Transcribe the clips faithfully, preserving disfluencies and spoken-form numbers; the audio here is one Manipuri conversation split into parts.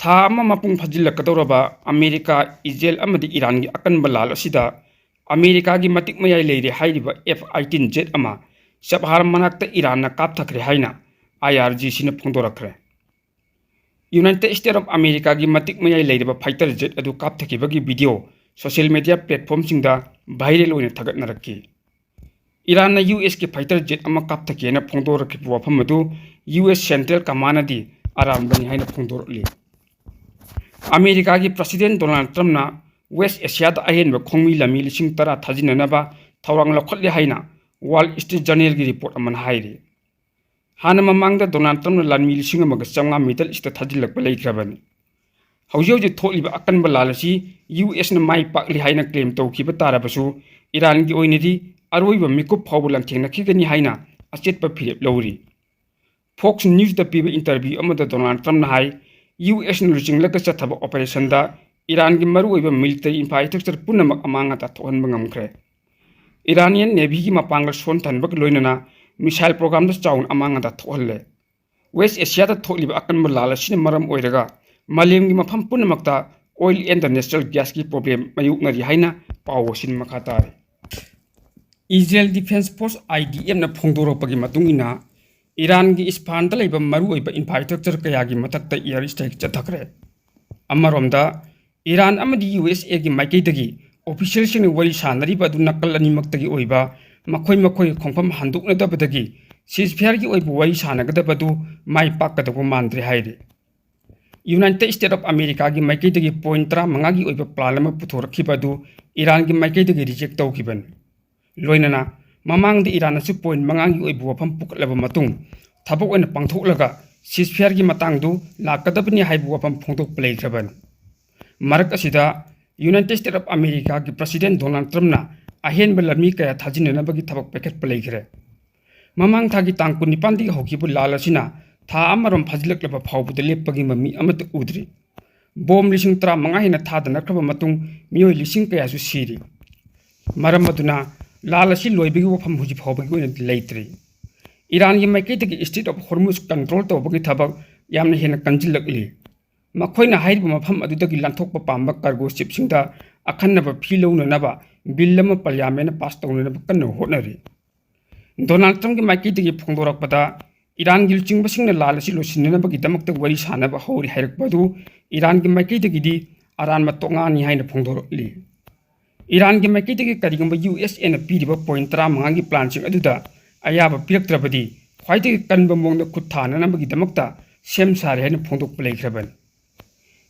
ꯊꯥ ꯑꯃ ꯃꯄꯨꯡ ꯐꯥꯖꯤꯜꯂꯛꯀꯗꯧꯔꯕ ꯑꯃꯦꯔꯤꯀꯥ, ꯏꯖꯔꯦꯜ ꯑꯃꯗꯤ ꯏꯔꯥꯟꯒꯤ ꯑꯀꯟꯕ ꯂꯥꯜ ꯑꯁꯤꯗ ꯑꯃꯦꯔꯤꯀꯥꯒꯤ ꯃꯇꯤꯛ ꯃꯌꯥꯏ ꯂꯩꯔꯦ ꯍꯥꯏꯔꯤꯕ ꯑꯦꯐ ꯑꯩꯠꯇꯤꯟ ꯖꯦꯠ ꯑꯃ ꯆꯕꯍꯥꯔ ꯃꯅꯥꯛꯇ ꯏꯔꯥꯟꯅ ꯀꯥꯞꯊꯈ꯭ꯦ ꯍꯥꯏꯅ ꯑꯥꯏ ꯑꯥꯔ ꯖꯤ ꯁꯤꯅ ꯐꯣꯡꯗꯣꯔꯛꯈ꯭ꯔꯦ꯫ ꯌꯨꯅꯥꯏꯇꯦꯗ ꯁ꯭ꯇꯦꯠ ꯑꯣꯐ ꯑꯃꯦꯔꯤꯀꯥꯒꯤ ꯃꯇꯤꯛ ꯃꯌꯥꯏ ꯂꯩꯔꯕ ꯐꯥꯏꯇꯔ ꯖꯦꯠ ꯑꯗꯨ ꯀꯥꯞꯊꯈꯤꯕꯒꯤ ꯚꯤꯗꯤꯑꯣ ꯁꯣꯁꯤꯌꯦꯜ ꯃꯤꯗꯤꯌꯥ ꯄ꯭ꯂꯦꯠꯐꯣꯝꯁꯤꯡꯗ ꯚꯥꯏꯔꯦꯜ ꯑꯣꯏꯅ ꯊꯥꯒꯠꯅꯔꯛꯈꯤ꯫ ꯏꯔꯥꯟꯅ ꯌꯨ ꯑꯦꯁꯀꯤ ꯐꯥꯏꯇꯔ ꯖꯦꯠ ꯑꯃ ꯀꯥꯞꯊꯈꯤꯦꯅ ꯐꯣꯡꯗꯣꯔꯛꯈꯤꯕ ꯋꯥꯐꯝ ꯑꯗꯨ ꯌꯨ ꯑꯦꯁ ꯁꯦꯟꯇ꯭ꯔꯦꯜ ꯀꯃꯥꯟꯅꯗꯤ ꯑꯔꯥꯟꯕꯅꯤ ꯍꯥꯏꯅ ꯐꯣꯡꯗꯣꯔꯛꯂꯤ꯫ ꯑꯃꯦꯔꯤꯀꯥꯒꯤ ꯄ꯭ꯔꯁꯤꯗꯦꯟ ꯗꯣꯅꯥꯜꯗ ꯇ꯭ꯔꯝꯞꯅ ꯋꯦꯁ ꯑꯦꯁꯤꯌꯥꯗ ꯑꯍꯦꯟꯕ ꯈꯣꯡꯃꯤ ꯂꯥꯟꯃꯤ ꯂꯤꯁꯤꯡ ꯇꯔꯥ ꯊꯥꯖꯤꯟꯅꯅꯕ ꯊꯧꯔꯥꯡ ꯂꯧꯈꯠꯂꯦ ꯍꯥꯏꯅ ꯋꯥꯜ ꯁ꯭ꯇ꯭ꯔꯤꯠ ꯖꯔꯅꯦꯜꯒꯤ ꯔꯤꯄꯣꯔꯠ ꯑꯃꯅ ꯍꯥꯏꯔꯤ꯫ ꯍꯥꯟꯅ ꯃꯃꯥꯡꯗ ꯗꯣꯅꯥꯜꯗ ꯇ꯭ꯔꯝꯞꯅ ꯂꯥꯟꯃꯤ ꯂꯤꯁꯤꯡ ꯑꯃꯒ ꯆꯥꯝꯃꯉꯥ ꯃꯤꯗꯜ ꯏꯁꯇ ꯊꯥꯖꯤꯜꯂꯛꯄ ꯂꯩꯈ꯭ꯔꯕꯅꯤ꯫ ꯍꯧꯖꯤꯛ ꯍꯧꯖꯤꯛ ꯊꯣꯛꯂꯤꯕ ꯑꯀꯟꯕ ꯂꯥꯜ ꯑꯁꯤ ꯌꯨ ꯑꯦꯁꯅ ꯃꯥꯏ ꯄꯥꯛꯂꯤ ꯍꯥꯏꯅ ꯀ꯭ꯂꯦꯝ ꯇꯧꯈꯤꯕ ꯇꯥꯔꯕꯁꯨ, ꯏꯔꯥꯟꯒꯤ ꯑꯣꯏꯅꯗꯤ ꯑꯔꯣꯏꯕ ꯃꯤꯀꯨꯞ ꯐꯥꯎꯕ ꯂꯥꯟꯊꯦꯡꯅꯈꯤꯒꯅꯤ ꯍꯥꯏꯅ ꯑꯆꯦꯠꯄ ꯐꯤꯔꯦꯞ ꯂꯧꯔꯤ꯫ ꯐꯣꯛꯁ ꯅ꯭ꯌꯨꯁꯇ ꯄꯤꯕ ꯏꯟꯇꯔꯚ꯭ꯌꯨ ꯑꯃꯗ ꯗꯣꯅꯥꯜꯗ ꯇ꯭ꯔꯝꯞꯅ ꯍꯥꯏ, ꯌꯨ ꯑꯦꯁꯅ ꯂꯨꯆꯤꯡꯂꯒ ꯆꯠꯊꯕ ꯑꯣꯄꯔꯦꯁꯟꯗ ꯏꯔꯥꯟꯒꯤ ꯃꯔꯨꯑꯣꯏꯕ ꯃꯤꯂꯤꯇꯔꯤ ꯏꯟꯐ꯭ꯔꯥꯁ꯭ꯇ꯭ꯔꯛꯆꯔ ꯄꯨꯝꯅꯃꯛ ꯑꯃꯥꯡ ꯑꯇꯥ ꯊꯣꯛꯍꯟꯕ ꯉꯝꯈ꯭ꯔꯦ꯫ ꯏꯔꯥꯅꯤꯌꯟ ꯅꯦꯚꯤꯒꯤ ꯃꯄꯥꯡꯒꯜ ꯁꯣꯟꯊꯍꯟꯕꯒ ꯂꯣꯏꯅꯅ ꯃꯤꯁꯥꯏꯜ ꯄ꯭ꯔꯣꯒ꯭ꯔꯥꯝꯗ ꯆꯥꯎꯅ ꯑꯃꯥꯡ ꯑꯇꯥ ꯊꯣꯛꯍꯜꯂꯦ꯫ ꯋꯦꯁ ꯑꯦꯁꯤꯌꯥꯗ ꯊꯣꯛꯂꯤꯕ ꯑꯀꯟꯕ ꯂꯥꯜ ꯑꯁꯤꯅ ꯃꯔꯝ ꯑꯣꯏꯔꯒ ꯃꯥꯂꯦꯝꯒꯤ ꯃꯐꯝ ꯄꯨꯝꯅꯃꯛꯇ ꯑꯣꯏꯜ ꯑꯦꯟ ꯗ ꯅꯦꯆꯔꯦꯜ ꯒ꯭ꯌꯥꯁꯀꯤ ꯄ꯭ꯔꯣꯕ꯭ꯂꯦꯝ ꯃꯥꯌꯣꯛꯅꯔꯤ ꯍꯥꯏꯅ ꯄꯥꯎ ꯑꯁꯤꯅ ꯃꯈꯥ ꯇꯥꯔꯤ꯫ Israel defence force, I D ꯑꯦꯐꯅ ꯐꯣꯡꯗꯣꯔꯛꯄꯒꯤ ꯃꯇꯨꯡ ꯏꯟꯅ, ꯏꯔꯥꯟꯒꯤ ꯏꯁꯐꯥꯟꯗ ꯂꯩꯕ ꯃꯔꯨꯑꯣꯏꯕ ꯏꯟꯐ꯭ꯔꯥꯁ꯭ꯇ꯭ꯔꯛꯆꯔ ꯀꯌꯥꯒꯤ ꯃꯊꯛꯇ ꯏꯌꯥꯔ ꯁ꯭ꯇ꯭ꯔꯥꯏꯛ ꯆꯠꯊꯈ꯭ꯔꯦ꯫ ꯑꯃꯔꯣꯝꯗ, ꯏꯔꯥꯟ ꯑꯃꯗꯤ ꯌꯨ ꯑꯦꯁ ꯑꯦꯒꯤ ꯃꯥꯏꯀꯩꯗꯒꯤ ꯑꯣꯐꯤꯁꯤꯌꯦꯜꯁꯤꯡꯅ ꯋꯥꯔꯤ ꯁꯥꯅꯔꯤꯕ ꯑꯗꯨ ꯅꯥꯀꯜ ꯑꯅꯤꯃꯛꯇꯒꯤ ꯑꯣꯏꯕ ꯃꯈꯣꯏ ꯃꯈꯣꯏꯒꯤ ꯈꯣꯡꯐꯝ ꯍꯟꯗꯣꯛꯅꯗꯕꯗꯒꯤ ꯁꯤꯖꯐꯤꯌꯥꯔꯒꯤ ꯑꯣꯏꯕ ꯋꯥꯔꯤ ꯁꯥꯅꯒꯗꯕ ꯑꯗꯨ ꯃꯥꯏ ꯄꯥꯛꯀꯗꯧꯕ ꯃꯥꯟꯗ꯭ꯔꯦ ꯍꯥꯏꯔꯤ꯫ ꯌꯨꯅꯥꯏꯇꯦꯗ ꯁ꯭ꯇꯦꯠ ꯑꯣꯐ ꯑꯃꯦꯔꯤꯀꯥꯒꯤ ꯃꯥꯏꯀꯩꯗꯒꯤ ꯄꯣꯏꯟꯠ ꯇꯔꯥꯃꯉꯥꯒꯤ ꯑꯣꯏꯕ ꯄ꯭ꯂꯥꯟ ꯑꯃ ꯄꯨꯊꯣꯔꯛꯈꯤꯕ ꯑꯗꯨ ꯏꯔꯥꯟꯒꯤ ꯃꯥꯏꯀꯩꯗꯒꯤ ꯔꯤꯖꯦꯛ ꯇꯧꯈꯤꯕꯅꯤ꯫ ꯂꯣꯏꯅꯅ ꯃꯃꯥꯡꯗ ꯏꯔꯥꯟꯅꯁꯨ ꯄꯣꯏꯟꯠ ꯃꯉꯥꯒꯤ ꯑꯣꯏꯕ ꯋꯥꯐꯝ ꯄꯨꯈꯠꯂꯕ ꯃꯇꯨꯡ ꯊꯕꯛ ꯑꯣꯏꯅ ꯄꯥꯡꯊꯣꯛꯂꯒ ꯁꯤꯖꯐꯤꯌꯥꯔꯒꯤ ꯃꯇꯥꯡꯗꯨ ꯂꯥꯛꯀꯗꯕꯅꯤ ꯍꯥꯏꯕ ꯋꯥꯐꯝ ꯐꯣꯡꯗꯣꯛꯄ ꯂꯩꯈ꯭ꯔꯕꯅꯤ꯫ ꯃꯔꯛ ꯑꯁꯤꯗ, ꯌꯨꯅꯥꯏꯇꯦꯗ ꯁ꯭ꯇꯦꯠ ꯑꯣꯐ ꯑꯃꯦꯔꯤꯀꯥꯒꯤ ꯄ꯭ꯔꯁꯤꯗꯦꯟ ꯗꯣꯅꯥꯜꯗ ꯇ꯭ꯔꯝꯞꯅ ꯑꯍꯦꯟꯕ ꯂꯥꯟꯃꯤ ꯀꯌꯥ ꯊꯥꯖꯤꯟꯅꯅꯕꯒꯤ ꯊꯕꯛ ꯄꯥꯏꯈꯠꯄ ꯂꯩꯈ꯭ꯔꯦ꯫ ꯃꯃꯥꯡ ꯊꯥꯒꯤ ꯇꯥꯡ ꯀꯨꯟꯅꯤꯄꯥꯟꯗꯒꯤ ꯍꯧꯈꯤꯕ ꯂꯥꯜ ꯑꯁꯤꯅ ꯊꯥ ꯑꯃꯔꯣꯝ ꯐꯥꯖꯤꯜꯂꯛꯂꯕ ꯐꯥꯎꯕꯗ ꯂꯦꯞꯄꯒꯤ ꯃꯃꯤ ꯑꯃꯠꯇ ꯎꯗ꯭ꯔꯤ꯫ ꯕꯣꯝ ꯂꯤꯁꯤꯡ ꯇꯔꯥꯃꯉꯥ ꯍꯦꯟꯅ ꯊꯥꯗꯅꯈ꯭ꯔꯕ ꯃꯇꯨꯡ ꯃꯤꯑꯣꯏ ꯂꯤꯁꯤꯡ ꯀꯌꯥꯁꯨ ꯁꯤꯔꯤ꯫ ꯃꯔꯝ ꯑꯗꯨꯅ ꯂꯥꯜ ꯑꯁꯤ ꯂꯣꯏꯕꯒꯤ ꯋꯥꯐꯝ ꯍꯧꯖꯤꯛ ꯐꯥꯎꯕꯒꯤ ꯑꯣꯏꯅꯗꯤ ꯂꯩꯇ꯭ꯔꯤ꯫ ꯏꯔꯥꯟꯒꯤ ꯃꯥꯏꯀꯩꯗꯒꯤ ꯏꯁꯇ꯭ꯔꯦꯠ ꯑꯣꯐ ꯍꯣꯔꯃꯨꯖ ꯀꯟꯇ꯭ꯔꯣꯜ ꯇꯧꯕꯒꯤ ꯊꯕꯛ ꯌꯥꯝꯅ ꯍꯦꯟꯅ ꯀꯟꯁꯤꯜꯂꯛꯂꯤ꯫ ꯃꯈꯣꯏꯅ ꯍꯥꯏꯔꯤꯕ ꯃꯐꯝ ꯑꯗꯨꯗꯒꯤ ꯂꯥꯟꯊꯣꯛꯄ ꯄꯥꯝꯕ cargo shipꯁꯤꯡꯗ ꯑꯈꯟꯅꯕ fee ꯂꯧꯅꯅꯕ bill ꯑꯃ parliamentꯅ pass ꯇꯧꯅꯅꯕ ꯀꯟꯅ ꯍꯣꯠꯅꯔꯤ꯫ ꯗꯣꯅꯥꯜꯗ ꯇ꯭ꯔꯝꯞꯀꯤ ꯃꯥꯏꯀꯩꯗꯒꯤ ꯐꯣꯡꯗꯣꯔꯛꯄꯗ, ꯏꯔꯥꯟꯒꯤ ꯂꯨꯆꯤꯡꯕꯁꯤꯡꯅ ꯂꯥꯟ ꯑꯁꯤ ꯂꯣꯏꯁꯤꯟꯅꯅꯕꯒꯤꯗꯃꯛꯇ ꯋꯥꯔꯤ ꯁꯥꯅꯕ ꯍꯧꯔꯤ ꯍꯥꯏꯔꯛꯄ ꯑꯗꯨ ꯏꯔꯥꯟꯒꯤ ꯃꯥꯏꯀꯩꯗꯒꯤꯗꯤ ꯑꯔꯥꯟꯕ ꯇꯣꯉꯥꯟꯅꯤ ꯍꯥꯏꯅ ꯐꯣꯡꯗꯣꯔꯛꯂꯤ꯫ ꯏꯔꯥꯟꯒꯤ ꯃꯥꯏꯀꯩꯗꯒꯤ ꯀꯔꯤꯒꯨꯝꯕ ꯌꯨ ꯑꯦꯁ ꯑꯦꯅ ꯄꯤꯔꯤꯕ point ꯇꯔꯥꯃꯉꯥꯒꯤ planꯁꯤꯡ ꯑꯗꯨꯗ ꯑꯌꯥꯕ ꯄꯤꯔꯛꯇ꯭ꯔꯕꯗꯤ, ꯈ꯭ꯋꯥꯏꯗꯒꯤ ꯀꯟꯕ ꯃꯑꯣꯡꯗ ꯈꯨꯠ ꯊꯥꯅꯅꯕꯒꯤꯗꯃꯛꯇ ꯁꯦꯝ ꯁꯥꯔꯦ ꯍꯥꯏꯅ ꯐꯣꯡꯗꯣꯛꯄ ꯂꯩꯈ꯭ꯔꯕꯅꯤ꯫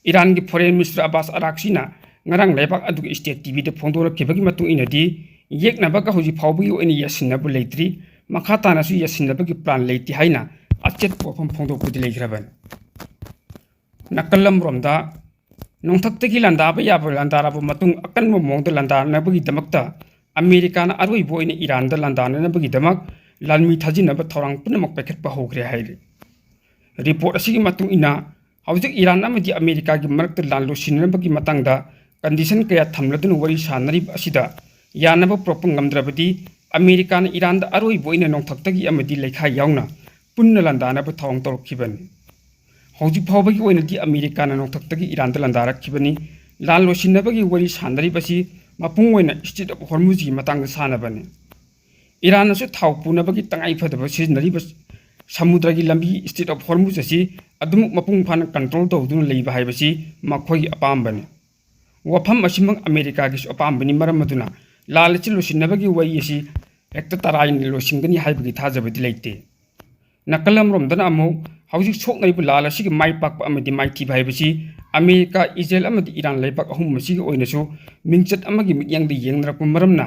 ꯏꯔꯥꯟꯒꯤ Foreign Minister ꯑꯕꯥꯁ ꯑꯔꯥꯛꯆꯤꯅ ꯉꯔꯥꯡ ꯂꯩꯕꯥꯛ ꯑꯗꯨꯒꯤ state ꯇꯤ ꯚꯤꯗ ꯐꯣꯡꯗꯣꯔꯛꯈꯤꯕꯒꯤ ꯃꯇꯨꯡ ꯏꯟꯅꯗꯤ, ꯌꯦꯛꯅꯕꯒ ꯍꯧꯖꯤꯛ ꯐꯥꯎꯕꯒꯤ ꯑꯣꯏꯅ ꯌꯥꯁꯤꯟꯅꯕ ꯂꯩꯇ꯭ꯔꯤ, ꯃꯈꯥ ꯇꯥꯅꯁꯨ ꯌꯥꯁꯤꯟꯅꯕꯒꯤ plan ꯂꯩꯇꯦ ꯍꯥꯏꯅ ꯑꯆꯦꯠꯄ ꯋꯥꯐꯝ ꯐꯣꯡꯗꯣꯛꯄꯗꯤ ꯂꯩꯈ꯭ꯔꯕꯅꯤ꯫ ꯅꯥꯀꯜ ꯑꯃꯔꯣꯝꯗ, ꯅꯣꯡꯊꯛꯇꯒꯤ ꯂꯥꯟꯗꯥꯕ ꯌꯥꯕ ꯂꯥꯟꯗꯥꯔꯕ ꯃꯇꯨꯡ ꯑꯀꯟꯕ ꯃꯑꯣꯡꯗ ꯂꯥꯟꯗꯥꯅꯕꯒꯤꯗꯃꯛꯇ ꯑꯃꯦꯔꯤꯀꯥꯅ ꯑꯔꯣꯏꯕ ꯑꯣꯏꯅ ꯏꯔꯥꯟꯗ ꯂꯥꯟꯗꯥꯅꯅꯕꯒꯤꯗꯃꯛ ꯂꯥꯟꯃꯤ ꯊꯥꯖꯤꯟꯅꯕ ꯊꯧꯔꯥꯡ ꯄꯨꯝꯅꯃꯛ ꯄꯥꯏꯈꯠꯄ ꯍꯧꯈ꯭ꯔꯦ ꯍꯥꯏꯔꯤ꯫ Report ꯑꯁꯤꯒꯤ ꯃꯇꯨꯡ ꯏꯟꯅ, ꯍꯧꯖꯤꯛ ꯏꯔꯥꯟ ꯑꯃꯗꯤ ꯑꯃꯦꯔꯤꯀꯥꯒꯤ ꯃꯔꯛꯇ ꯂꯥꯟ ꯂꯣꯏꯁꯤꯟꯅꯕꯒꯤ ꯃꯇꯥꯡꯗ condition ꯀꯌꯥ ꯊꯝꯂꯗꯨꯅ ꯋꯥꯔꯤ ꯁꯥꯅꯔꯤꯕ ꯑꯁꯤꯗ ꯌꯥꯅꯕ ꯄꯨꯔꯛꯄ ꯉꯝꯗ꯭ꯔꯕꯗꯤ, ꯑꯃꯦꯔꯤꯀꯥꯅ ꯏꯔꯥꯟꯗ ꯑꯔꯣꯏꯕ ꯑꯣꯏꯅ ꯅꯣꯡꯊꯛꯇꯒꯤ ꯑꯃꯗꯤ ꯂꯩꯈꯥꯏ ꯌꯥꯎꯅ ꯄꯨꯟꯅ ꯂꯥꯟꯗꯥꯅꯕ ꯊꯧꯔꯥꯡ ꯇꯧꯔꯛꯈꯤꯕꯅꯤ꯫ ꯍꯧꯖꯤꯛ ꯐꯥꯎꯕꯒꯤ ꯑꯣꯏꯅꯗꯤ ꯑꯃꯦꯔꯤꯀꯥꯅ ꯅꯣꯡꯊꯛꯇꯒꯤ ꯏꯔꯥꯟꯗ ꯂꯥꯟꯗꯥꯔꯛꯈꯤꯕꯅꯤ꯫ ꯂꯥꯟ ꯂꯣꯏꯁꯤꯟꯅꯕꯒꯤ ꯋꯥꯔꯤ ꯁꯥꯅꯔꯤꯕꯁꯤ ꯃꯄꯨꯡ ꯑꯣꯏꯅ Strait of Hormuzꯒꯤ ꯃꯇꯥꯡꯗ ꯁꯥꯅꯕꯅꯤ꯫ ꯏꯔꯥꯟꯅꯁꯨ ꯊꯥꯎ ꯄꯨꯅꯕꯒꯤ ꯇꯉꯥꯏ ꯐꯗꯕ ꯁꯤꯖꯤꯟꯅꯔꯤꯕ ꯁꯃꯨꯗ꯭ꯔꯒꯤ ꯂꯝꯕꯤ Strait of Hormuz ꯑꯁꯤ ꯑꯗꯨꯃꯛ ꯃꯄꯨꯡ ꯐꯥꯅ control ꯇꯧꯗꯨꯅ ꯂꯩꯕ ꯍꯥꯏꯕꯁꯤ ꯃꯈꯣꯏꯒꯤ ꯑꯄꯥꯝꯕꯅꯤ꯫ ꯋꯥꯐꯝ ꯑꯁꯤꯃꯛ ꯑꯃꯦꯔꯤꯀꯥꯒꯤꯁꯨ ꯑꯄꯥꯝꯕꯅꯤ꯫ ꯃꯔꯝ ꯑꯗꯨꯅ ꯂꯥꯟ ꯑꯁꯤ ꯂꯣꯏꯁꯤꯟꯅꯕꯒꯤ ꯋꯥꯔꯤ ꯑꯁꯤ ꯍꯦꯛꯇ ꯇꯔꯥꯏꯅ ꯂꯣꯏꯁꯤꯟꯒꯅꯤ ꯍꯥꯏꯕꯒꯤ ꯊꯥꯖꯕꯗꯤ ꯂꯩꯇꯦ꯫ ꯅꯥꯀꯜ ꯑꯃꯔꯣꯝꯗꯅ ꯑꯃꯨꯛ, ꯍꯧꯖꯤꯛ ꯁꯣꯛꯅꯔꯤꯕ ꯂꯥꯟ ꯑꯁꯤꯒꯤ ꯃꯥꯏ ꯄꯥꯛꯄ ꯑꯃꯗꯤ ꯃꯥꯏꯊꯤꯕ ꯍꯥꯏꯕꯁꯤ ꯑꯃꯦꯔꯤꯀꯥ, ꯏꯖꯔꯦꯜ ꯑꯃꯗꯤ ꯏꯔꯥꯟ ꯂꯩꯕꯥꯛ ꯑꯍꯨꯝ ꯑꯁꯤꯒꯤ ꯑꯣꯏꯅꯁꯨ ꯃꯤꯡꯆꯠ ꯑꯃꯒꯤ ꯃꯤꯠꯌꯦꯡꯗ ꯌꯦꯡꯅꯔꯛꯄ ꯃꯔꯝꯅ,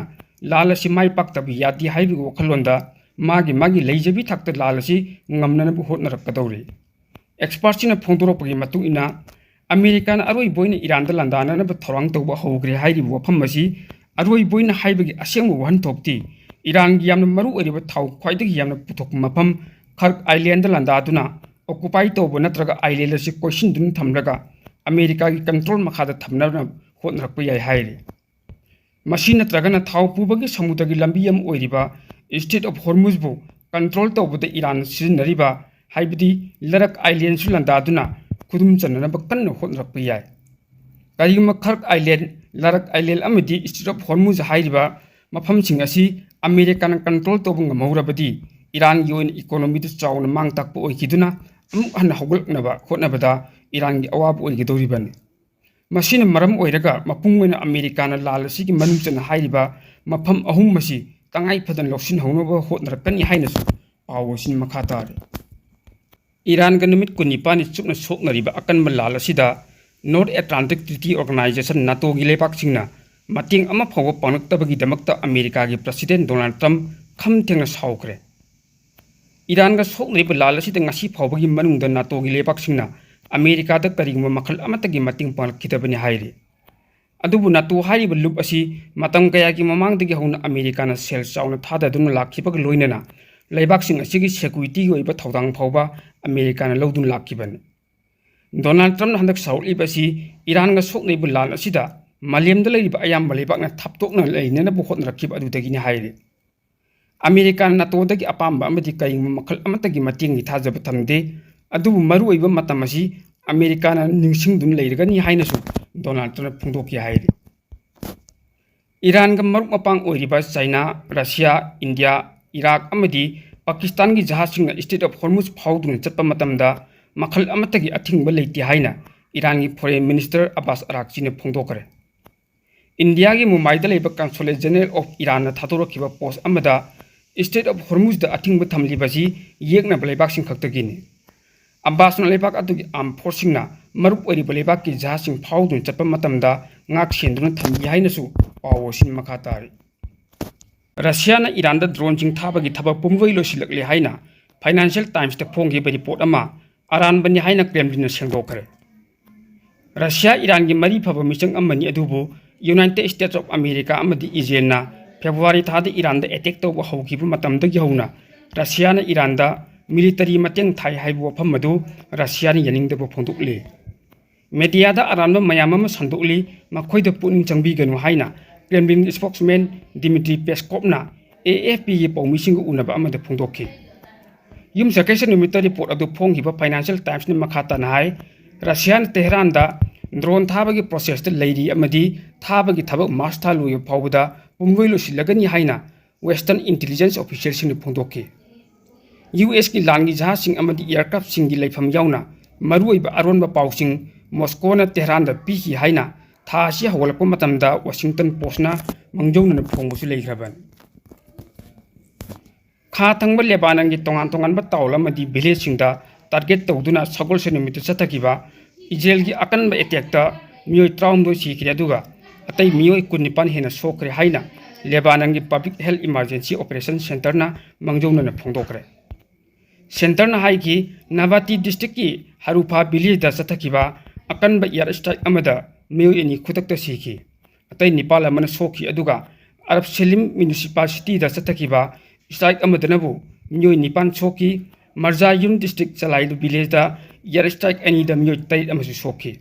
ꯂꯥꯟ ꯑꯁꯤ ꯃꯥꯏ ꯄꯥꯛꯇꯕ ꯌꯥꯗꯦ ꯍꯥꯏꯕꯒꯤ ꯋꯥꯈꯜꯂꯣꯟꯗ ꯃꯥꯒꯤ ꯃꯥꯒꯤ ꯂꯩꯖꯕꯤ ꯊꯥꯛꯇ ꯂꯥꯟ ꯑꯁꯤ ꯉꯝꯅꯅꯕ ꯍꯣꯠꯅꯔꯛꯀꯗꯧꯔꯤ꯫ Expertꯁꯤꯡꯅ ꯐꯣꯡꯗꯣꯔꯛꯄꯒꯤ ꯃꯇꯨꯡ ꯏꯟꯅ, ꯑꯃꯦꯔꯤꯀꯥꯅ ꯑꯔꯣꯏꯕ ꯑꯣꯏꯅ ꯏꯔꯥꯟꯗ ꯂꯥꯟꯗꯥꯅꯅꯕ ꯊꯧꯔꯥꯡ ꯇꯧꯕ ꯍꯧꯈ꯭ꯔꯦ ꯍꯥꯏꯔꯤꯕ ꯋꯥꯐꯝ ꯑꯁꯤ ꯑꯔꯣꯏꯕ ꯑꯣꯏꯅ ꯍꯥꯏꯕꯒꯤ ꯑꯁꯦꯡꯕ ꯋꯥꯍꯟꯊꯣꯛꯇꯤ ꯏꯔꯥꯟꯒꯤ ꯌꯥꯝꯅ ꯃꯔꯨ ꯑꯣꯏꯔꯤꯕ ꯊꯥꯎ ꯈ꯭ꯋꯥꯏꯗꯒꯤ ꯌꯥꯝꯅ ꯄꯨꯊꯣꯛꯄ ꯃꯐꯝ ꯈꯔꯛ islandꯗ ꯂꯥꯟꯗꯥꯗꯨꯅ occupy ꯇꯧꯕ ꯅꯠꯇ꯭ꯔꯒ island ꯑꯁꯤ ꯀꯣꯏꯁꯤꯟꯗꯨꯅ ꯊꯝꯂꯒ ꯑꯃꯦꯔꯤꯀꯥꯒꯤ control ꯃꯈꯥꯗ ꯊꯝꯅꯕ ꯍꯣꯠꯅꯔꯛꯄ ꯌꯥꯏ ꯍꯥꯏꯔꯤ꯫ ꯃꯁꯤ ꯅꯠꯇ꯭ꯔꯒꯅ ꯊꯥꯎ ꯄꯨꯕꯒꯤ ꯁꯃꯨꯗ꯭ꯔꯒꯤ ꯂꯝꯕꯤ ꯑꯃ ꯑꯣꯏꯔꯤꯕ Strait of Hormuzꯕꯨ control ꯇꯧꯕꯗ ꯏꯔꯥꯟ ꯁꯤꯖꯤꯟꯅꯔꯤꯕ, ꯍꯥꯏꯕꯗꯤ ꯂꯔꯛ islandꯁꯨ ꯂꯥꯟꯗꯥꯗꯨꯅ ꯈꯨꯗꯨꯝ ꯆꯟꯅꯅꯕ ꯀꯟꯅ ꯍꯣꯠꯅꯔꯛꯄ ꯌꯥꯏ꯫ ꯀꯔꯤꯒꯨꯝꯕ ꯈꯔꯛ ꯑꯥꯏꯂꯦꯟ, ꯂꯔꯛ ꯑꯥꯏꯂꯦꯟ ꯑꯃꯗꯤ ꯁ꯭ꯇ꯭ꯔꯦꯠ ꯑꯣꯐ ꯍꯣꯔꯃꯨꯖ ꯍꯥꯏꯔꯤꯕ ꯃꯐꯝꯁꯤꯡ ꯑꯁꯤ ꯑꯃꯦꯔꯤꯀꯥꯅ ꯀꯟꯇ꯭ꯔꯣꯜ ꯇꯧꯕ ꯉꯝꯍꯧꯔꯕꯗꯤ ꯏꯔꯥꯟꯒꯤ ꯑꯣꯏꯅ ꯏꯀꯣꯅꯣꯃꯤꯗ ꯆꯥꯎꯅ ꯃꯥꯡ ꯇꯥꯛꯄ ꯑꯣꯏꯈꯤꯗꯨꯅ ꯑꯃꯨꯛ ꯍꯟꯅ ꯍꯧꯒꯠꯂꯛꯅꯕ ꯍꯣꯠꯅꯕꯗ ꯏꯔꯥꯟꯒꯤ ꯑꯋꯥꯕ ꯑꯣꯏꯒꯗꯧꯔꯤꯕꯅꯤ꯫ ꯃꯁꯤꯅ ꯃꯔꯝ ꯑꯣꯏꯔꯒ ꯃꯄꯨꯡ ꯑꯣꯏꯅ ꯑꯃꯦꯔꯤꯀꯥꯅ ꯂꯥꯜ ꯑꯁꯤꯒꯤ ꯃꯅꯨꯡ ꯆꯟꯅ ꯍꯥꯏꯔꯤꯕ ꯃꯐꯝ ꯑꯍꯨꯝ ꯑꯁꯤ ꯇꯉꯥꯏ ꯐꯗꯅ ꯂꯧꯁꯤꯟꯍꯧꯅꯕ ꯍꯣꯠꯅꯔꯛꯀꯅꯤ ꯍꯥꯏꯅꯁꯨ ꯄꯥꯎ ꯑꯁꯤꯅ ꯃꯈꯥ ꯇꯥꯔꯤ꯫ ꯏꯔꯥꯟꯒ ꯅꯨꯃꯤꯠ ꯀꯨꯟꯅꯤꯄꯥꯟꯅꯤ ꯆꯨꯞꯅ ꯁꯣꯛꯅꯔꯤꯕ ꯑꯀꯟꯕ ꯂꯥꯜ ꯑꯁꯤꯗ North Atlantic Treaty Organization, ꯅꯥꯇꯣꯒꯤ ꯂꯩꯕꯥꯛꯁꯤꯡꯅ ꯃꯇꯦꯡ ꯑꯃ ꯐꯥꯎꯕ ꯄꯥꯡꯂꯛꯇꯕꯒꯤꯗꯃꯛꯇ ꯑꯃꯦꯔꯤꯀꯥꯒꯤ ꯄ꯭ꯔꯁꯤꯗꯦꯟ ꯗꯣꯅꯥꯜꯗ ꯇ꯭ꯔꯝꯞ ꯈꯝ ꯊꯦꯡꯅ ꯁꯥꯎꯈ꯭ꯔꯦ꯫ ꯏꯔꯥꯟꯒ ꯁꯣꯛꯅꯔꯤꯕ ꯂꯥꯜ ꯑꯁꯤꯗ ꯉꯁꯤ ꯐꯥꯎꯕꯒꯤ ꯃꯅꯨꯡꯗ ꯅꯥꯇꯣꯒꯤ ꯂꯩꯕꯥꯛꯁꯤꯡꯅ ꯑꯃꯦꯔꯤꯀꯥꯗ ꯀꯔꯤꯒꯨꯝꯕ ꯃꯈꯜ ꯑꯃꯠꯇꯒꯤ ꯃꯇꯦꯡ ꯄꯥꯡꯂꯛꯈꯤꯗꯕꯅꯤ ꯍꯥꯏꯔꯤ꯫ ꯑꯗꯨꯕꯨ ꯅꯥꯇꯣ ꯍꯥꯏꯔꯤꯕ ꯂꯨꯞ ꯑꯁꯤ ꯃꯇꯝ ꯀꯌꯥꯒꯤ ꯃꯃꯥꯡꯗꯒꯤ ꯍꯧꯅ ꯑꯃꯦꯔꯤꯀꯥꯅ ꯁꯦꯜ ꯆꯥꯎꯅ ꯊꯥꯗꯗꯨꯅ ꯂꯥꯛꯈꯤꯕꯒ ꯂꯣꯏꯅꯅ ꯂꯩꯕꯥꯛꯁꯤꯡ ꯑꯁꯤꯒꯤ ꯁꯦꯀ꯭ꯌꯨꯔꯤꯇꯤꯒꯤ ꯑꯣꯏꯕ ꯊꯧꯗꯥꯡ ꯐꯥꯎꯕ ꯑꯃꯦꯔꯤꯀꯥꯅ ꯂꯧꯗꯨꯅ ꯂꯥꯛꯈꯤꯕꯅꯤ꯫ ꯗꯣꯅꯥꯜꯗ ꯇ꯭ꯔꯝꯞꯅ ꯍꯟꯗꯛ ꯁꯥꯎꯔꯛꯂꯤꯕ ꯑꯁꯤ ꯏꯔꯥꯟꯒ ꯁꯣꯛꯅꯔꯤꯕ ꯂꯥꯟ ꯑꯁꯤꯗ ꯃꯥꯂꯦꯝꯗ ꯂꯩꯔꯤꯕ ꯑꯌꯥꯝꯕ ꯂꯩꯕꯥꯛꯅ ꯊꯥꯞꯇꯣꯛꯅ ꯂꯩꯅꯅꯕ ꯍꯣꯠꯅꯔꯛꯈꯤꯕ ꯑꯗꯨꯗꯒꯤꯅꯤ ꯍꯥꯏꯔꯤ꯫ ꯑꯃꯦꯔꯤꯀꯥꯅ ꯅꯥꯇꯣꯗꯒꯤ ꯑꯄꯥꯝꯕ ꯑꯃꯗꯤ ꯀꯔꯤꯒꯨꯝꯕ ꯃꯈꯜ ꯑꯃꯠꯇꯒꯤ ꯃꯇꯦꯡꯒꯤ ꯊꯥꯖꯕ ꯊꯝꯗꯦ, ꯑꯗꯨꯕꯨ ꯃꯔꯨꯑꯣꯏꯕ ꯃꯇꯝ ꯑꯁꯤ ꯑꯃꯦꯔꯤꯀꯥꯅ ꯅꯤꯡꯁꯤꯡꯗꯨꯅ ꯂꯩꯔꯒꯅꯤ ꯍꯥꯏꯅꯁꯨ ꯗꯣꯅꯥꯜꯗ ꯇ꯭ꯔꯝꯞꯅ ꯐꯣꯡꯗꯣꯛꯈꯤ ꯍꯥꯏꯔꯤ꯫ ꯏꯔꯥꯟꯒ ꯃꯔꯨꯞ ꯃꯄꯥꯡ ꯑꯣꯏꯔꯤꯕ ꯆꯥꯏꯅꯥ, ꯔꯁꯤꯌꯥ, ꯏꯟꯗꯤꯌꯥ, ꯏꯔꯥꯛ ꯑꯃꯗꯤ ꯄꯥꯀꯤꯁꯇꯥꯟꯒꯤ ꯖꯍꯥꯖꯁꯤꯡꯅ ꯁ꯭ꯇ꯭ꯔꯦꯠ ꯑꯣꯐ ꯍꯣꯔꯃꯨꯖ ꯐꯥꯎꯗꯨꯅ ꯆꯠꯄ ꯃꯇꯝꯗ ꯃꯈꯜ ꯑꯃꯠꯇꯒꯤ ꯑꯊꯤꯡꯕ ꯂꯩꯇꯦ ꯍꯥꯏꯅ ꯏꯔꯥꯟꯒꯤ ꯐꯣꯔꯦꯟ ꯃꯤꯅꯤꯁꯇꯔ ꯑꯕꯥꯁ ꯑꯔꯥꯛꯆꯤꯅ ꯐꯣꯡꯗꯣꯛꯈ꯭ꯔꯦ꯫ ꯏꯟꯗꯤꯌꯥꯒꯤ ꯃꯨꯝꯕꯥꯏꯗ ꯂꯩꯕ ꯀꯟꯁꯨꯂꯦꯠ ꯖꯦꯅꯔꯦꯜ ꯑꯣꯐ ꯏꯔꯥꯟꯅ ꯊꯥꯗꯣꯔꯛꯈꯤꯕ ꯄꯣꯁ ꯑꯃꯗ ꯁ꯭ꯇ꯭ꯔꯦꯠ ꯑꯣꯐ ꯍꯣꯔꯃꯨꯖꯗ ꯑꯊꯤꯡꯕ ꯊꯝꯂꯤꯕꯁꯤ ꯌꯦꯛꯅꯕ ꯂꯩꯕꯥꯛꯁꯤꯡ ꯈꯛꯇꯒꯤꯅꯤ꯫ ꯑꯕꯥꯁꯅ ꯂꯩꯕꯥꯛ ꯑꯗꯨꯒꯤ ꯑꯥꯔꯝ ꯐꯣꯔꯁꯁꯤꯡꯅ ꯃꯔꯨꯞ ꯑꯣꯏꯔꯤꯕ ꯂꯩꯕꯥꯛꯀꯤ ꯖꯍꯥꯖꯁꯤꯡ ꯐꯥꯎꯗꯨꯅ ꯆꯠꯄ ꯃꯇꯝꯗ ꯉꯥꯛ ꯁꯦꯟꯗꯨꯅ ꯊꯝꯂꯤ ꯍꯥꯏꯅꯁꯨ ꯄꯥꯎ ꯑꯁꯤꯅ ꯃꯈꯥ ꯇꯥꯔꯤ꯫ ꯔꯁꯤꯌꯥꯅ ꯏꯔꯥꯟꯗ ꯗ꯭ꯔꯣꯟꯁꯤꯡ ꯊꯥꯕꯒꯤ ꯊꯕꯛ ꯄꯨꯝꯂꯣꯏ ꯂꯣꯏꯁꯤꯜꯂꯛꯂꯦ ꯍꯥꯏꯅ ꯐꯥꯏꯅꯥꯟꯁꯤꯌꯦꯜ ꯇꯥꯏꯝꯁꯇ ꯐꯣꯡꯈꯤꯕ ꯔꯤꯄꯣꯔꯠ ꯑꯃ ꯑꯔꯥꯟꯕꯅꯤ ꯍꯥꯏꯅ ꯀ꯭ꯔꯦꯝꯂꯤꯟꯅ ꯁꯦꯡꯗꯣꯛꯈ꯭ꯔꯦ꯫ ꯔꯁꯤꯌꯥ ꯏꯔꯥꯟꯒꯤ ꯃꯔꯤ ꯐꯕ ꯃꯤꯆꯪ ꯑꯃꯅꯤ, ꯑꯗꯨꯕꯨ ꯌꯨꯅꯥꯏꯇꯦꯗ ꯁ꯭ꯇꯦꯠꯁ ꯑꯣꯐ ꯑꯃꯦꯔꯤꯀꯥ ꯑꯃꯗꯤ ꯏꯖꯔꯦꯜꯅ ꯐꯦꯕ꯭ꯔꯨꯋꯥꯔꯤ ꯊꯥꯗ ꯏꯔꯥꯟꯗ ꯑꯦꯇꯦꯛ ꯇꯧꯕ ꯍꯧꯈꯤꯕ ꯃꯇꯝꯗꯒꯤ ꯍꯧꯅ ꯔꯁꯤꯌꯥꯅ ꯏꯔꯥꯟꯗ ꯃꯤꯂꯤꯇꯔꯤ ꯃꯇꯦꯡ ꯊꯥꯏ ꯍꯥꯏꯕ ꯋꯥꯐꯝ ꯑꯗꯨ ꯔꯁꯤꯌꯥꯅ ꯌꯥꯅꯤꯡꯗꯕ ꯐꯣꯡꯗꯣꯛꯂꯤ꯫ ꯃꯦꯗꯤꯌꯥꯗ ꯑꯔꯥꯟꯕ ꯃꯌꯥꯝ ꯑꯃ ꯁꯟꯗꯣꯛꯂꯤ, ꯃꯈꯣꯏꯗ ꯄꯨꯛꯅꯤꯡ ꯆꯪꯕꯤꯒꯅꯨ ꯍꯥꯏꯅ ꯀ꯭ꯔꯦꯝꯂꯤꯟ ꯁ꯭ꯄꯣꯛꯁꯃꯦꯟ ꯗꯤꯃꯤꯇ꯭ꯔꯤ ꯄꯦꯁꯀꯣꯞꯅ ꯑꯦ ꯑꯦꯐ ꯄꯤꯒꯤ ꯄꯥꯎꯃꯤꯁꯤꯡꯒ ꯎꯅꯕ ꯑꯃꯗ ꯐꯣꯡꯗꯣꯛꯈꯤ꯫ ꯌꯨꯝꯁꯀꯩꯁ ꯅꯨꯃꯤꯠꯇ ꯔꯤꯄꯣꯔꯠ ꯑꯗꯨ ꯐꯣꯡꯈꯤꯕ ꯐꯥꯏꯅꯥꯟꯁꯤꯌꯦꯜ ꯇꯥꯏꯝꯁꯅ ꯃꯈꯥ ꯇꯥꯅ ꯍꯥꯏ, ꯔꯁꯤꯌꯥꯅ ꯇꯦꯍꯔꯥꯟꯗ drone ꯊꯥꯕꯒꯤ processꯇ ꯂꯩꯔꯤ ꯑꯃꯗꯤ ꯊꯥꯕꯒꯤ ꯊꯕꯛ ꯃꯥꯔꯆ ꯊꯥ ꯂꯣꯏꯕ ꯐꯥꯎꯕꯗ ꯄꯨꯝꯂꯣꯏ ꯂꯣꯏꯁꯤꯜꯂꯒꯅꯤ ꯍꯥꯏꯅ Western intelligence officerꯁꯤꯡꯅ ꯐꯣꯡꯗꯣꯛꯈꯤ꯫ USꯀꯤ ꯂꯥꯟꯒꯤ ꯖꯍꯥꯖꯁꯤꯡ ꯑꯃꯗꯤ aircraftꯁꯤꯡꯒꯤ ꯂꯩꯐꯝ ꯌꯥꯎꯅ ꯃꯔꯨꯑꯣꯏꯕ ꯑꯔꯣꯟꯕ ꯄꯥꯎꯁꯤꯡ ꯃꯣꯁꯀꯣꯅ ꯇꯦꯍꯔꯥꯟꯗ ꯄꯤꯈꯤ ꯍꯥꯏꯅ ꯊꯥ ꯑꯁꯤ ꯍꯧꯒꯠꯂꯛꯄ ꯃꯇꯝꯗ Washington Postꯅ ꯃꯥꯡꯖꯧꯅꯅ ꯐꯣꯡꯕꯁꯨ ꯂꯩꯈ꯭ꯔꯕꯅꯤ꯫ ꯈꯥ ꯊꯪꯕ ꯂꯦꯕꯥꯅꯟꯒꯤ ꯇꯣꯉꯥꯟ ꯇꯣꯉꯥꯟꯕ town ꯑꯃꯗꯤ villageꯁꯤꯡꯗ target ꯇꯧꯗꯨꯅ ꯁꯒꯣꯜꯁꯦꯟ ꯅꯨꯃꯤꯠꯇ ꯆꯠꯊꯈꯤꯕ ꯏꯖꯔꯦꯜꯒꯤ ꯑꯀꯟꯕ attackꯇ ꯃꯤꯑꯣꯏ ꯇꯔꯥꯍꯨꯝꯗꯣꯏ ꯁꯤꯈ꯭ꯔꯦ, ꯑꯗꯨꯒ ꯑꯇꯩ ꯃꯤꯑꯣꯏ ꯀꯨꯟꯅꯤꯄꯥꯟ ꯍꯦꯟꯅ ꯁꯣꯛꯈ꯭ꯔꯦ ꯍꯥꯏꯅ ꯂꯦꯕꯥꯅꯟꯒꯤ Public Health Emergency Operation Centreꯅ ꯃꯥꯡꯖꯧꯅꯅ ꯐꯣꯡꯗꯣꯛꯈ꯭ꯔꯦ꯫ Centreꯅ ꯍꯥꯏꯈꯤ, ꯅꯥꯕꯥꯇꯤ districtꯀꯤ ꯍꯔꯨꯐꯥ villageꯗ ꯆꯠꯊꯈꯤꯕ ꯑꯀꯟꯕ air strike ꯑꯃꯗ ꯃꯤꯑꯣꯏ ꯑꯅꯤ ꯈꯨꯗꯛꯇ ꯁꯤꯈꯤ꯫ ꯑꯇꯩ ꯅꯤꯄꯥꯜ ꯑꯃꯅ ꯁꯣꯛꯈꯤ, ꯑꯗꯨꯒ ꯑꯔꯕ ꯁꯦꯂꯤꯝ municipalityꯗ ꯆꯠꯊꯈꯤꯕ strike ꯑꯃꯗꯅꯕꯨ ꯃꯤꯑꯣꯏ ꯅꯤꯄꯥꯜ ꯁꯣꯛꯈꯤ꯫ ꯃꯔꯖꯥꯌꯨꯟ district ꯆꯂꯥꯏꯗꯨ villageꯗ air strike ꯑꯅꯤꯗ ꯃꯤꯑꯣꯏ ꯇꯔꯦꯠ ꯑꯃꯁꯨ ꯁꯣꯛꯈꯤ꯫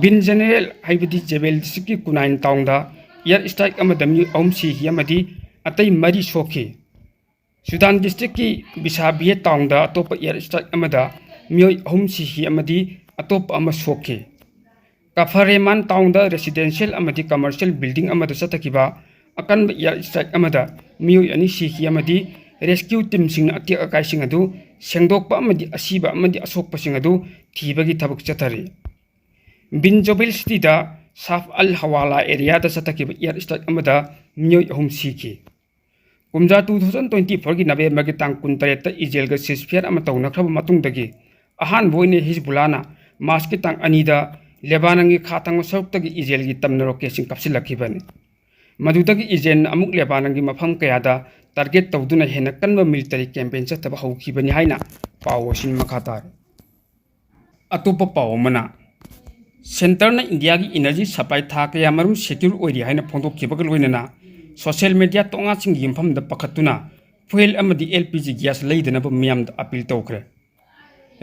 ꯕꯤꯟ ꯖꯦꯅꯦꯔꯦꯜ ꯍꯥꯏꯕꯗꯤ ꯖꯦꯕꯦꯜ districtꯀꯤ ꯀꯨꯅꯥꯏꯟ townꯗ air strike ꯑꯃꯗ ꯃꯤꯑꯣꯏ ꯑꯍꯨꯝ ꯁꯤꯈꯤ ꯑꯃꯗꯤ ꯑꯇꯩ ꯃꯔꯤ ꯁꯣꯛꯈꯤ꯫ ꯁꯨꯗꯥꯟ districtꯀꯤ ꯕꯤꯁꯥꯕꯤꯌꯦ townꯗ ꯑꯇꯣꯞꯄ air strike ꯑꯃꯗ ꯃꯤꯑꯣꯏ ꯑꯍꯨꯝ ꯁꯤꯈꯤ ꯑꯃꯗꯤ ꯑꯇꯣꯞꯄ ꯑꯃ ꯁꯣꯛꯈꯤ꯫ ꯀꯐꯔꯦꯃꯥꯟ townꯗ residential ꯑꯃꯗꯤ commercial building ꯑꯃꯗ ꯆꯠꯊꯈꯤꯕ ꯑꯀꯟꯕ air strike ꯑꯃꯗ ꯃꯤꯑꯣꯏ ꯑꯅꯤ ꯁꯤꯈꯤ ꯑꯃꯗꯤ rescue teamꯁꯤꯡꯅ ꯑꯇꯦꯛ ꯑꯀꯥꯏꯁꯤꯡ ꯑꯗꯨ ꯁꯦꯡꯗꯣꯛꯄ ꯑꯃꯗꯤ ꯑꯁꯤꯕ ꯑꯃꯗꯤ ꯑꯁꯣꯛꯄꯁꯤꯡ ꯑꯗꯨ ꯊꯤꯕꯒꯤ ꯊꯕꯛ ꯆꯠꯊꯔꯤ꯫ ꯕꯤꯟ ꯖꯣꯕꯤꯜ cityꯗ ꯁꯥꯐ ꯑꯜ ꯍꯋꯥꯂꯥ areaꯗ ꯆꯠꯊꯈꯤꯕ air strike ꯑꯃꯗ ꯃꯤꯑꯣꯏ ꯑꯍꯨꯝ ꯁꯤꯈꯤ꯫ ꯀꯨꯝꯖꯥ two thousand twenty fourꯒꯤ Novemberꯒꯤ ꯇꯥꯡ ꯀꯨꯟꯇꯔꯦꯠꯇ ꯏꯖꯔꯦꯜꯒ ceasefire ꯑꯃ ꯇꯧꯅꯈ꯭ꯔꯕ ꯃꯇꯨꯡꯗꯒꯤ ꯑꯍꯥꯟꯕ ꯑꯣꯏꯅ ꯍꯤꯖꯕꯨꯜꯂꯥꯅ ꯃꯥꯔꯆꯀꯤ ꯇꯥꯡ ꯑꯅꯤꯗ ꯂꯦꯕꯥꯅꯟꯒꯤ ꯈꯥ ꯊꯪꯕ ꯁꯔꯨꯛꯇꯒꯤ ꯏꯖꯔꯦꯜꯒꯤ ꯇꯝꯅ rocketꯁꯤꯡ ꯀꯥꯞꯁꯤꯜꯂꯛꯈꯤꯕꯅꯤ꯫ ꯃꯗꯨꯗꯒꯤ ꯏꯖꯔꯦꯜꯅ ꯑꯃꯨꯛ ꯂꯦꯕꯥꯅꯟꯒꯤ ꯃꯐꯝ ꯀꯌꯥꯗ target ꯇꯧꯗꯨꯅ ꯍꯦꯟꯅ ꯀꯟꯕ military campaign ꯆꯠꯊꯕ ꯍꯧꯈꯤꯕꯅꯤ ꯍꯥꯏꯅ ꯄꯥꯎ ꯑꯁꯤꯅ ꯃꯈꯥ ꯇꯥꯔꯤ꯫ ꯑꯇꯣꯞꯄ ꯄꯥꯎ ꯑꯃꯅ, Centreꯅ ꯏꯟꯗꯤꯌꯥꯒꯤ energy supply ꯊꯥ ꯀꯌꯥꯃꯔꯨꯝ secure ꯑꯣꯏꯔꯤ ꯍꯥꯏꯅ ꯐꯣꯡꯗꯣꯛꯈꯤꯕꯒ ꯂꯣꯏꯅꯅ social media ꯇꯣꯉꯥꯟꯁꯤꯡꯒꯤ ꯌꯨꯝꯐꯝꯗ ꯄꯥꯈꯠꯇꯨꯅ fuel ꯑꯃꯗꯤ LPG gas ꯂꯩꯗꯅꯕ ꯃꯤꯌꯥꯝꯗ appeal ꯇꯧꯈ꯭ꯔꯦ꯫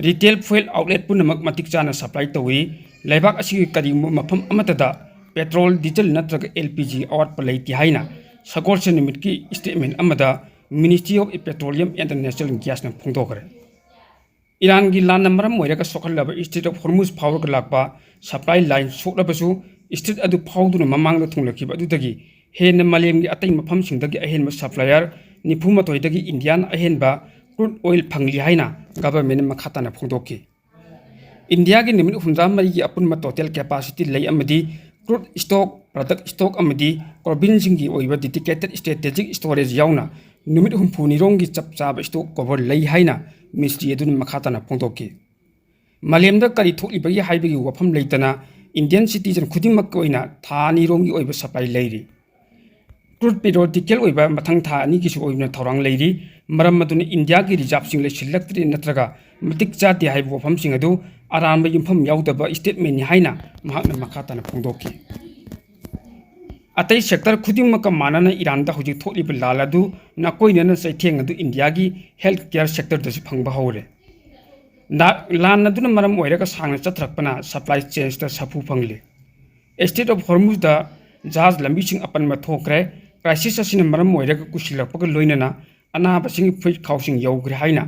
Retail fuel outlet ꯄꯨꯝꯅꯃꯛ ꯃꯇꯤꯛ ꯆꯥꯅ supply ꯇꯧꯏ꯫ ꯂꯩꯕꯥꯛ ꯑꯁꯤꯒꯤ ꯀꯔꯤꯒꯨꯝꯕ ꯃꯐꯝ ꯑꯃꯠꯇꯗ petrol, diesel ꯅꯠꯇ꯭ꯔꯒ LPG ꯑꯋꯥꯠꯄ ꯂꯩꯇꯦ ꯍꯥꯏꯅ ꯁꯒꯣꯜꯁꯦꯟ ꯅꯨꯃꯤꯠꯀꯤ statement ꯑꯃꯗ Ministry of Petroleum and Natural Gasꯅ ꯐꯣꯡꯗꯣꯛꯈ꯭ꯔꯦ꯫ ꯏꯔꯥꯟꯒꯤ ꯂꯥꯟꯅ ꯃꯔꯝ ꯑꯣꯏꯔꯒ ꯁꯣꯛꯍꯜꯂꯕ Strait of Hormuz ꯐꯥꯎꯔꯒ ꯂꯥꯛꯄ supply line ꯁꯣꯛꯂꯕꯁꯨ, strait ꯑꯗꯨ ꯐꯥꯎꯗꯨꯅ ꯃꯃꯥꯡꯗ ꯊꯨꯡꯂꯈꯤꯕ ꯑꯗꯨꯗꯒꯤ ꯍꯦꯟꯅ ꯃꯥꯂꯦꯝꯒꯤ ꯑꯇꯩ ꯃꯐꯝꯁꯤꯡꯗꯒꯤ ꯑꯍꯦꯟꯕ supplier ꯅꯤꯐꯨ ꯃꯥꯊꯣꯏꯗꯒꯤ ꯏꯟꯗꯤꯌꯥꯅ ꯑꯍꯦꯟꯕ crude oil ꯐꯪꯂꯤ ꯍꯥꯏꯅ governmentꯅ ꯃꯈꯥ ꯇꯥꯅ ꯐꯣꯡꯗꯣꯛꯈꯤ꯫ ꯏꯟꯗꯤꯌꯥꯒꯤ ꯅꯨꯃꯤꯠ ꯍꯨꯝꯗ꯭ꯔꯥ ꯃꯔꯤꯒꯤ ꯑꯄꯨꯟꯕ total capacity ꯂꯩ ꯑꯃꯗꯤ crude stock, product stock ꯑꯃꯗꯤ carbonꯁꯤꯡꯒꯤ ꯑꯣꯏꯕ dedicated strategic storage ꯌꯥꯎꯅ ꯅꯨꯃꯤꯠ ꯍꯨꯝꯐꯨꯅꯤꯔꯣꯝꯒꯤ ꯆꯞ ꯆꯥꯕ stock cover ꯂꯩ ꯍꯥꯏꯅ ministry ꯑꯗꯨꯅ ꯃꯈꯥ ꯇꯥꯅ ꯐꯣꯡꯗꯣꯛꯈꯤ꯫ ꯃꯥꯂꯦꯝꯗ ꯀꯔꯤ ꯊꯣꯛꯂꯤꯕꯒꯦ ꯍꯥꯏꯕꯒꯤ ꯋꯥꯐꯝ ꯂꯩꯇꯅ Indian citizen ꯈꯨꯗꯤꯡꯃꯛꯀꯤ ꯑꯣꯏꯅ ꯊꯥ ꯑꯅꯤꯔꯣꯝꯒꯤ ꯑꯣꯏꯕ supply ꯂꯩꯔꯤ꯫ Crude periodical ꯑꯣꯏꯕ ꯃꯊꯪ ꯊꯥ ꯑꯅꯤꯒꯤꯁꯨ ꯑꯣꯏꯅ ꯊꯧꯔꯥꯡ ꯂꯩꯔꯤ꯫ ꯃꯔꯝ ꯑꯗꯨꯅ ꯏꯟꯗꯤꯌꯥꯒꯤ reserveꯁꯤꯡ ꯂꯩꯁꯤꯜꯂꯛꯇ꯭ꯔꯦ ꯅꯠꯇ꯭ꯔꯒ ꯃꯇꯤꯛ ꯆꯥꯗꯦ ꯍꯥꯏꯕ ꯋꯥꯐꯝꯁꯤꯡ ꯑꯗꯨ ꯑꯔꯥꯟꯕ ꯌꯨꯝꯐꯝ ꯌꯥꯎꯗꯕ statementꯅꯤ ꯍꯥꯏꯅ ꯃꯍꯥꯛꯅ ꯃꯈꯥ ꯇꯥꯅ ꯐꯣꯡꯗꯣꯛꯈꯤ꯫ ꯑꯇꯩ sector ꯈꯨꯗꯤꯡꯃꯛꯀ ꯃꯥꯟꯅꯅ ꯏꯔꯥꯟꯗ ꯍꯧꯖꯤꯛ ꯊꯣꯛꯂꯤꯕ ꯂꯥꯜ ꯑꯗꯨ ꯅꯥꯀꯣꯏꯅꯅ ꯆꯩꯊꯦꯡ ꯑꯗꯨ ꯏꯟꯗꯤꯌꯥꯒꯤ health care sectorꯗꯁꯨ ꯐꯪꯕ ꯍꯧꯔꯦ꯫ ꯂꯥꯟ ꯑꯗꯨꯅ ꯃꯔꯝ ꯑꯣꯏꯔꯒ ꯁꯥꯡꯅ ꯆꯠꯊꯔꯛꯄꯅ supply chainsꯇ ꯁꯥꯐꯨ ꯐꯪꯂꯤ꯫ Strait of Hormuzꯗ ꯖꯍꯥꯖ ꯂꯝꯕꯤꯁꯤꯡ ꯑꯄꯟꯕ ꯊꯣꯛꯈ꯭ꯔꯦ꯫ Crisis ꯑꯁꯤꯅ ꯃꯔꯝ ꯑꯣꯏꯔꯒ ꯀꯨꯏꯁꯤꯜꯂꯛꯄꯒ ꯂꯣꯏꯅꯅ ꯑꯅꯥꯕꯁꯤꯡꯒꯤ ꯐꯨꯔꯤꯠ ꯈꯥꯎꯁꯤꯡ ꯌꯧꯈ꯭ꯔꯦ ꯍꯥꯏꯅ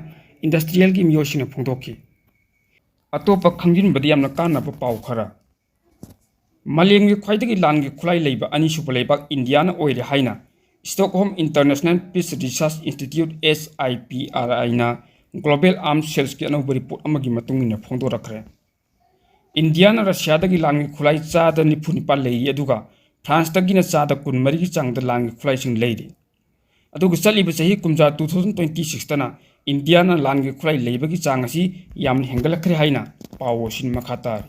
industrialꯒꯤ ꯃꯤꯑꯣꯏꯁꯤꯡꯅ ꯐꯣꯡꯗꯣꯛꯈꯤ꯫ ꯑꯇꯣꯞꯄ ꯈꯪꯖꯤꯟꯕꯗ ꯌꯥꯝꯅ ꯀꯥꯟꯅꯕ ꯄꯥꯎ ꯈꯔ꯫ ꯃꯥꯂꯦꯝꯒꯤ ꯈ꯭ꯋꯥꯏꯗꯒꯤ ꯂꯥꯟꯒꯤ ꯈꯨꯠꯂꯥꯏ ꯂꯩꯕ ꯑꯅꯤꯁꯨꯕ ꯂꯩꯕꯥꯛ ꯏꯟꯗꯤꯌꯥꯅ ꯑꯣꯏꯔꯦ ꯍꯥꯏꯅ Stockholm International Peace Research Institute, S I P R Iꯅ Global Arms Salesꯀꯤ ꯑꯅꯧꯕ report ꯑꯃꯒꯤ ꯃꯇꯨꯡ ꯏꯟꯅ ꯐꯣꯡꯗꯣꯔꯛꯈ꯭ꯔꯦ꯫ ꯏꯟꯗꯤꯌꯥꯅ ꯔꯁꯤꯌꯥꯗꯒꯤ ꯂꯥꯟꯒꯤ ꯈꯨꯠꯂꯥꯏ ꯆꯥꯗ ꯅꯤꯐꯨ ꯅꯤꯄꯥꯜ ꯂꯩꯔꯤ, ꯑꯗꯨꯒ ꯐ꯭ꯔꯥꯟꯁꯇꯒꯤꯅ ꯆꯥꯗ ꯀꯨꯟ ꯃꯔꯤꯒꯤ ꯆꯥꯡꯗ ꯂꯥꯟꯒꯤ ꯈꯨꯠꯂꯥꯏꯁꯤꯡ ꯂꯩꯔꯤ꯫ ꯑꯗꯨꯒ ꯆꯠꯂꯤꯕ ꯆꯍꯤ ꯀꯨꯝꯖꯥ two thousand twenty sixꯇꯅ ꯏꯟꯗꯤꯌꯥꯅ ꯂꯥꯟꯒꯤ ꯈꯨꯠꯂꯥꯏ ꯂꯩꯕꯒꯤ ꯆꯥꯡ ꯑꯁꯤ ꯌꯥꯝꯅ ꯍꯦꯟꯒꯠꯂꯛꯈ꯭ꯔꯦ ꯍꯥꯏꯅ ꯄꯥꯎ ꯑꯁꯤꯅ ꯃꯈꯥ ꯇꯥꯔꯤ꯫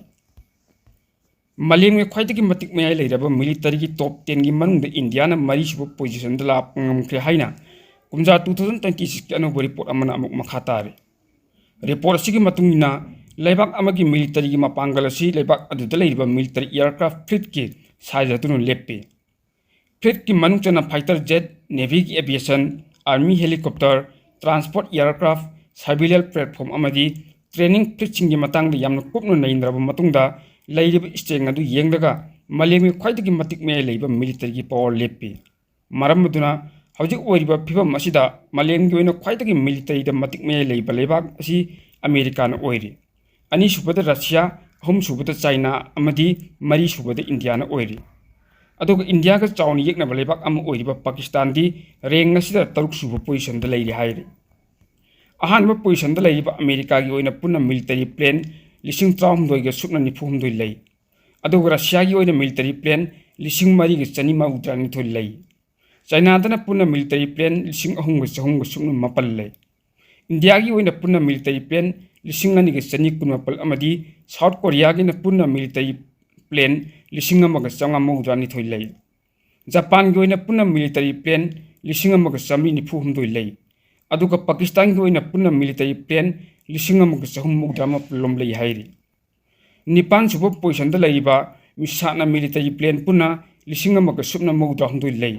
ꯃꯥꯂꯦꯝꯒꯤ ꯈ꯭ꯋꯥꯏꯗꯒꯤ ꯃꯇꯤꯛ ꯃꯌꯥꯏ ꯂꯩꯔꯕ militaryꯒꯤ top tenꯒꯤ ꯃꯅꯨꯡꯗ ꯏꯟꯗꯤꯌꯥꯅ ꯃꯔꯤꯁꯨꯕ positionꯗ ꯂꯥꯛꯄ ꯉꯝꯈ꯭ꯔꯦ ꯍꯥꯏꯅ ꯀꯨꯝꯖꯥ two thousand twenty sixꯀꯤ ꯑꯅꯧꯕ report ꯑꯃꯅ ꯑꯃꯨꯛ ꯃꯈꯥ ꯇꯥꯔꯤ꯫ Report ꯑꯁꯤꯒꯤ ꯃꯇꯨꯡ ꯏꯟꯅ, ꯂꯩꯕꯥꯛ ꯑꯃꯒꯤ militaryꯒꯤ ꯃꯄꯥꯡꯒꯜ ꯑꯁꯤ ꯂꯩꯕꯥꯛ ꯑꯗꯨꯗ ꯂꯩꯔꯤꯕ military aircraft fleetꯀꯤ size ꯑꯗꯨꯅ ꯂꯦꯞꯄꯤ꯫ Fleetꯀꯤ ꯃꯅꯨꯡ ꯆꯟꯅ fighter jet, navyꯒꯤ aviation, army helicopter, transport aircraft, civilian platform ꯑꯃꯗꯤ training fleetꯁꯤꯡꯒꯤ ꯃꯇꯥꯡꯗ ꯌꯥꯝꯅ ꯀꯨꯞꯅ ꯅꯩꯅꯔꯕ ꯃꯇꯨꯡꯗ, ꯂꯩꯔꯤꯕ strength ꯑꯗꯨ ꯌꯦꯡꯂꯒ ꯃꯥꯂꯦꯝꯒꯤ ꯈ꯭ꯋꯥꯏꯗꯒꯤ ꯃꯇꯤꯛ ꯃꯌꯥꯏ ꯂꯩꯕ militaryꯒꯤ power ꯂꯦꯞꯄꯤ꯫ ꯃꯔꯝ ꯑꯗꯨꯅ ꯍꯧꯖꯤꯛ ꯑꯣꯏꯔꯤꯕ ꯐꯤꯕꯝ ꯑꯁꯤꯗ ꯃꯥꯂꯦꯝꯒꯤ ꯑꯣꯏꯅ ꯈ꯭ꯋꯥꯏꯗꯒꯤ militaryꯗ ꯃꯇꯤꯛ ꯃꯌꯥꯏ ꯂꯩꯕ ꯂꯩꯕꯥꯛ ꯑꯁꯤ ꯑꯃꯦꯔꯤꯀꯥꯅ ꯑꯣꯏꯔꯤ꯫ ꯑꯅꯤꯁꯨꯕꯗ ꯔꯁꯤꯌꯥ, ꯑꯍꯨꯝꯁꯨꯕꯗ ꯆꯥꯏꯅꯥ ꯑꯃꯗꯤ ꯃꯔꯤꯁꯨꯕꯗ ꯏꯟꯗꯤꯌꯥꯅ ꯑꯣꯏꯔꯤ꯫ ꯑꯗꯨꯒ ꯏꯟꯗꯤꯌꯥꯒ ꯆꯥꯎꯅ ꯌꯦꯛꯅꯕ ꯂꯩꯕꯥꯛ ꯑꯃ ꯑꯣꯏꯔꯤꯕ ꯄꯥꯀꯤꯁꯇꯥꯟꯗꯤ ꯔꯦꯡ ꯑꯁꯤꯗ ꯇꯔꯨꯛꯁꯨꯕ ꯄꯣꯖꯤꯁꯟꯗ ꯂꯩꯔꯤ ꯍꯥꯏꯔꯤ꯫ ꯑꯍꯥꯟꯕ ꯄꯣꯖꯤꯁꯟꯗ ꯂꯩꯔꯤꯕ ꯑꯃꯦꯔꯤꯀꯥꯒꯤ ꯑꯣꯏꯅ ꯄꯨꯟꯅ ꯃꯤꯂꯤꯇꯔꯤ ꯄ꯭ꯂꯦꯟ ꯂꯤꯁꯤꯡ ꯇꯔꯥꯍꯨꯝꯗꯣꯏꯒ ꯁꯨꯞꯅ ꯅꯤꯐꯨ ꯍꯨꯝꯗꯣꯏ ꯂꯩ꯫ ꯑꯗꯨꯒ ꯔꯁꯤꯌꯥꯒꯤ ꯑꯣꯏꯅ ꯃꯤꯂꯤꯇꯔꯤ ꯄ꯭ꯂꯦꯟ ꯂꯤꯁꯤꯡ ꯃꯔꯤꯒ ꯆꯅꯤ ꯃꯧꯗ꯭ꯔꯥꯅꯤꯊꯣꯏ ꯂꯩ꯫ ꯆꯥꯏꯅꯥꯗꯅ ꯄꯨꯟꯅ ꯃꯤꯂꯤꯇꯔꯤ ꯄ꯭ꯂꯦꯟ ꯂꯤꯁꯤꯡ ꯑꯍꯨꯝꯒ ꯆꯍꯨꯝꯒ ꯁꯨꯞꯅ ꯃꯥꯄꯜ ꯂꯩ꯫ ꯏꯟꯗꯤꯌꯥꯒꯤ ꯑꯣꯏꯅ ꯄꯨꯟꯅ ꯃꯤꯂꯤꯇꯔꯤ ꯄ꯭ꯂꯦꯟ ꯂꯤꯁꯤꯡ ꯑꯅꯤꯒ ꯆꯅꯤ ꯀꯨꯟꯃꯥꯄꯜ ꯑꯃꯗꯤ ꯁꯥꯎꯠ ꯀꯣꯔꯤꯌꯥꯒꯤꯅ ꯄꯨꯟꯅ ꯃꯤꯂꯤꯇꯔꯤ ꯄ꯭ꯂꯦꯟ ꯂꯤꯁꯤꯡ ꯑꯃꯒ ꯆꯥꯝꯃꯉꯥ ꯃꯧꯗ꯭ꯔꯥꯅꯤꯊꯣꯏ ꯂꯩ꯫ ꯖꯄꯥꯟꯒꯤ ꯑꯣꯏꯅ ꯄꯨꯟꯅ ꯃꯤꯂꯤꯇꯔꯤ ꯄ꯭ꯂꯦꯟ ꯂꯤꯁꯤꯡ ꯑꯃꯒ ꯆꯥꯃꯔꯤ ꯅꯤꯐꯨ ꯍꯨꯝꯗꯣꯏ ꯂꯩ꯫ ꯑꯗꯨꯒ ꯄꯥꯀꯤꯁꯇꯥꯟꯒꯤ ꯑꯣꯏꯅ ꯄꯨꯟꯅ ꯃꯤꯂꯤꯇꯔꯤ ꯄ꯭ꯂꯦꯟ ꯂꯤꯁꯤꯡ ꯑꯃꯒ ꯆꯍꯨꯝ ꯃꯧꯗ꯭ꯔꯥ ꯃꯥꯄꯜ ꯂꯣꯝ ꯂꯩ ꯍꯥꯏꯔꯤ꯫ ꯅꯤꯄꯥꯟ ꯁꯨꯕ ꯄꯣꯖꯤꯁꯟꯗ ꯂꯩꯔꯤꯕ ꯃꯤꯁꯥꯠꯅ ꯃꯤꯂꯤꯇꯔꯤ ꯄ꯭ꯂꯦꯟ ꯄꯨꯟꯅ ꯂꯤꯁꯤꯡ ꯑꯃꯒ ꯁꯨꯞꯅ ꯃꯧꯗ꯭ꯔꯥ ꯍꯨꯝꯗꯣꯏ ꯂꯩ꯫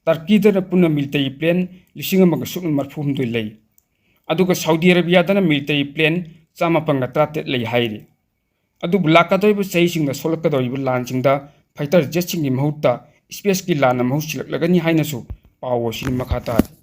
ꯇꯔꯀꯤꯗꯅ ꯄꯨꯟꯅ ꯃꯤꯂꯤꯇꯔꯤ ꯄ꯭ꯂꯦꯟ ꯂꯤꯁꯤꯡ ꯑꯃꯒ ꯁꯨꯞꯅ ꯃꯔꯤꯐꯨ ꯍꯨꯝꯗꯣꯏ ꯂꯩ꯫ ꯑꯗꯨꯒ ꯁꯥꯎꯗꯤ ꯑꯔꯕꯤꯌꯥꯗꯅ ꯃꯤꯂꯤꯇꯔꯤ ꯄ꯭ꯂꯦꯟ ꯆꯥꯃꯥꯄꯟꯒ ꯇꯔꯥꯇꯔꯦꯠ ꯂꯩ ꯍꯥꯏꯔꯤ꯫ ꯑꯗꯨꯕꯨ ꯂꯥꯛꯀꯗꯧꯔꯤꯕ ꯆꯍꯤꯁꯤꯡꯗ ꯁꯣꯛꯂꯛꯀꯗꯧꯔꯤꯕ ꯂꯥꯟꯁꯤꯡꯗ ꯐꯥꯏꯇꯔ ꯖꯦꯠꯁꯤꯡꯒꯤ ꯃꯍꯨꯠꯇ ꯁ꯭ꯄꯦꯁꯀꯤ ꯂꯥꯟꯅ ꯃꯍꯨꯠ ꯁꯤꯜꯂꯛꯂꯒꯅꯤ ꯍꯥꯏꯅꯁꯨ ꯄꯥꯎ ꯑꯁꯤꯅ ꯃꯈꯥ ꯇꯥꯔꯤ꯫